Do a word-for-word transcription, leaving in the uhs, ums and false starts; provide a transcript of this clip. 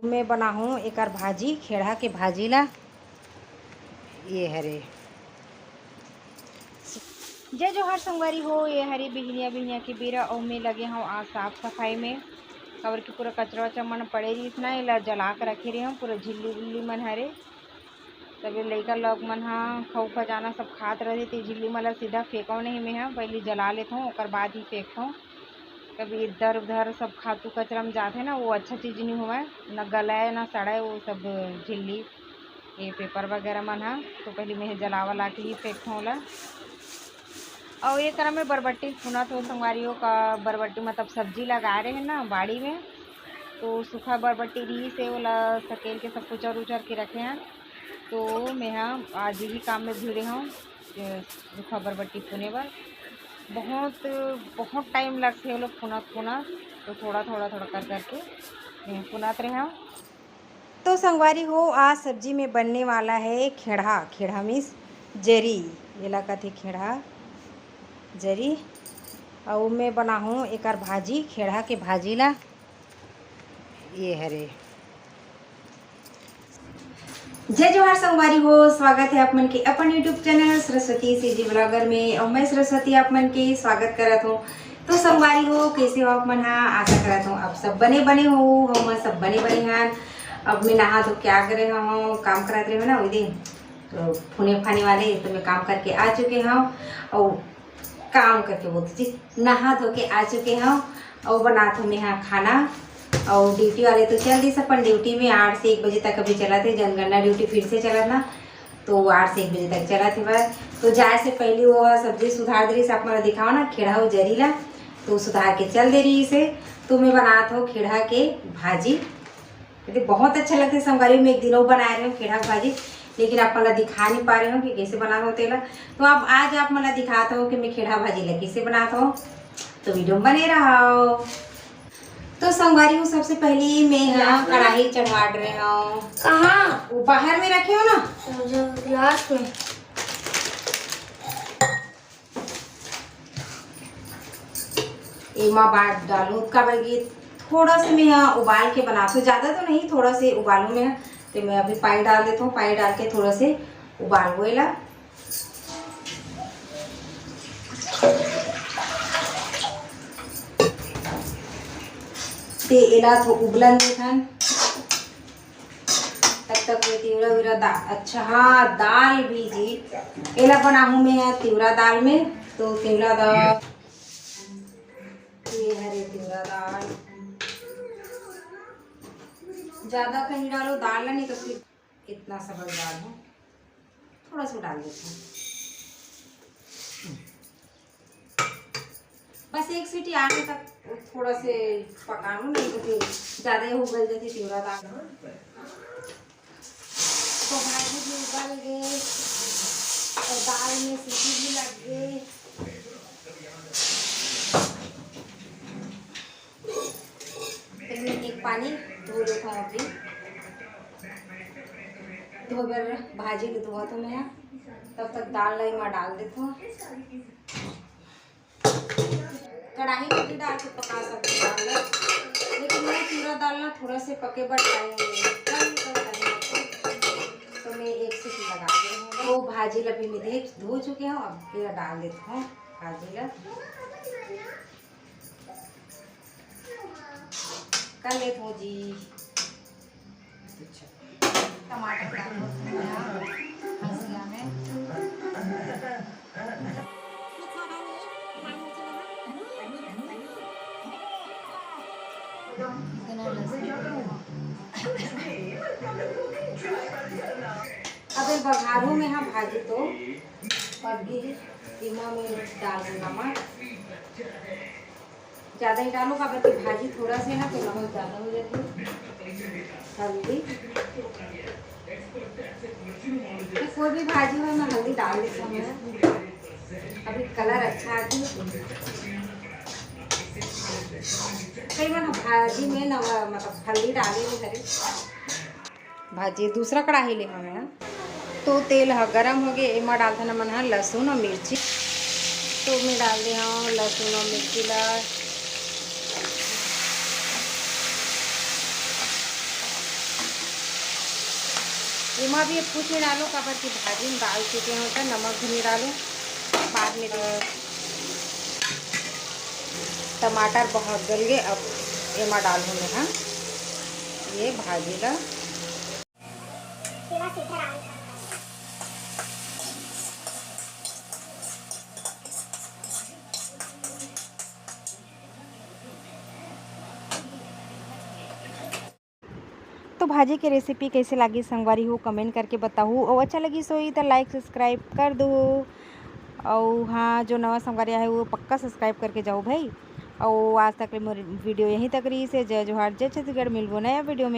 मैं बनाहूँ एकर भाजी, खेड़हा के भाजी ला। ये हरे। जय जोहार संगवारी हो, ये हरे बिहनिया बिहनिया के बेरा अउ मैं लगे हूँ आज साफ सफाई में, काबर कि पूरा कचरा वचरा मन पड़े रहिस ना, एला जला के रखे रहे हूँ, पूरा झिल्ली उल्ली मन हरे। तब ये लइका लोग मन ह खऊ खजाना सब खात रहिथे, ते झिल्ली मन ला सीधा फेंकव नहीं मैं ह, पहली जला लेथव, ओकर बाद ही फेंकथव। कभी इधर उधर सब खातू कचरा में जाथे ना, वो अच्छा चीज नहीं होवय, ना गलय ना सड़य वो सब झिल्ली, ये पेपर वगैरह मन ह। तो पहली मैं जला वला के ही फेंकथव ओला। अउ ये करा मैं बरबट्टी फुनत हो संगवारी हो, का बरबट्टी मतलब सब्जी लगाए रहे ना बाड़ी में, तो सूखा बरबट्टी रहिस हे, ओला सकेल के सब कुचर उचर के रखे हैं। तो मैं ह आज यही काम में भिड़े हूँ, ये सूखा बरबट्टी फुने बर। बहुत, बहुत टाइम लगथे वो लोग फुनत फुनत, तो थोड़ा थोड़ा थोड़ा कर करके मैं फुनत रहे हूँ। तो संगवारी हो, आज सब्जी में बनने वाला है खेड़हा। खेड़हा मीन्स जरी, एला कथे खेड़हा जरी। अउ मैं बनाहूँ एकर भाजी, खेड़हा के भाजी ला। ये हरे। जय जोहार संगवारी हो, स्वागत है आप मन के अपन YouTube channel Saraswati CG blogger में। और मैं सरस्वती आप मन के स्वागत करत हूँ। तो संगवारी हो, कैसे हो आप मन हा? आशा करत हूँ आप सब बने बने हो, हम सब बने बने हैं। अब मैं नहा धो के आ गए हूँ, काम करत रहे हो ना, वही दिन तो फुने फाने वाले, तो मैं काम करके आ चुके हूँ। और काम करके बोलती थी, नहा धो के आ चुके हूँ। और बनात हूँ मैं यहाँ खाना। और ड्यूटी वाले तो चल दिस अपन ड्यूटी में, आठ से एक बजे तक अभी चलत हे जनगणना ड्यूटी, फिर से चलत ना, तो आठ से एक बजे तक चलत हे बस। तो जाए से पहले वो सब्जी सुधार दे रहिस, आप मन ला दिखाओ ना, खेड़हा अउ जरी ला तो सुधार के चल दे रहिस हे। तो मैं बनात हूँ खेड़हा के भाजी। ये बहुत अच्छा लगथे संगवारी हो। मैं एक दिन अउ बनाए रहे हूँ खेड़हा भाजी, लेकिन आप मन ला दिखा नहीं पा रहे हूँ कि कैसे बनात हूँ तेला। तो अब आज आप मन ला दिखात हूँ कि मैं खेड़हा भाजी ला कैसे बनात हूँ। तो वीडियो में बने रहो। तो संगवारी हो, सबसे पहले मैं यहाँ कढ़ाई चढ़वा रहे हूँ। कहाँ? वो बाहर में रखे हो ना। अच्छा, गिलास में। एमा बात डालूँ, काबर कि थोड़ा से मैं यहाँ उबाल के बनात हूँ, ज़्यादा तो नहीं, थोड़ा से उबालूँ मैं। तो मैं अभी पानी डाल देता हूँ, पानी डाल के थोड़ा से उबालबो एला। ते एला तो उबलन देथन। तब तक ये तिवरा विवरा दा-, अच्छा, हाँ, दाल भी जी, एला बनाहूँ मैं तिवरा दाल में। तो तिवरा दाल, ये हरे तिवरा दाल, ज़्यादा कहीं डालो दाल ला, नहीं तो फिर इतना सा बस डाल दो, थोड़ा सा डाल देती हूँ। बस एक सीटी आने तक थोड़ा से पका लूँ, नहीं तो फिर ज़्यादा ही उबल जाती तिवरा दाल। तो भाजी भी उबल गए और दाल में सीटी भी लग गई। फिर मैं एक पानी धो लेता हूँ अभी। धोए बर भाजी ल धोवत हूँ मैं, तब तक दाल ला एमा डाल देता हूँ। कढ़ाई में भी डाल के पका सकते हैं दाल ला, लेकिन मैं पूरा दाल ना थोड़ा से पके बर टाइम, हल्का टाइम लगता है। तो मैं एक सीटी लगा दे रही हूँ। वो भाजी ला भी मैं देख धो चुके हूँ, अब ये डाल देता हूँ भाजी ला। कर लेत हो जी। अच्छा, टमाटर डाल दो यहाँ हंसिया में। इतना लहसुन। अब एक बघारू में हाँ भाजी तो पक गई है। इमा में डाल दो नमक। ज़्यादा ही डालो, काबर कि भाजी थोड़ा से ना तो नमक ज़्यादा हो जाती है। हल्दी, तो कोई भी भाजी हो मैं हल्दी डाल देती हूँ मैं। अभी कलर अच्छा आती है। कई बार ना भाजी में ना, मतलब, हल्दी डाली नहीं करी। भाजी दूसरा कढ़ाई ले हवे ना। तो तेल ह गरम होगे, एमा डालथन हमन ह लहसुन अउ मिर्ची। तो मैं डाल दे हव लहसुन अउ मिर्ची ला। एमा भी अब कुछ नहीं डालूँ, काबर कि भाजी में डाल चुके हों, त नमक भी नहीं डालूँ। बाद में भी टमाटर बहुत गल गए, अब एमा डालूँ मैं, हाँ, ये भाजी ला। तो भाजी के रेसिपी कैसे लागी संगवारी हो, कमेंट करके बताहू, और अच्छा लगी सोई तो लाइक सब्सक्राइब कर दो। और हाँ, जो नवा संगवारी आहे वो पक्का सब्सक्राइब करके जाओ भाई। और आज तक ले मोर वीडियो यहीं तक रही से। जय जोहार, जय छत्तीसगढ़। मिलबो नया वीडियो में।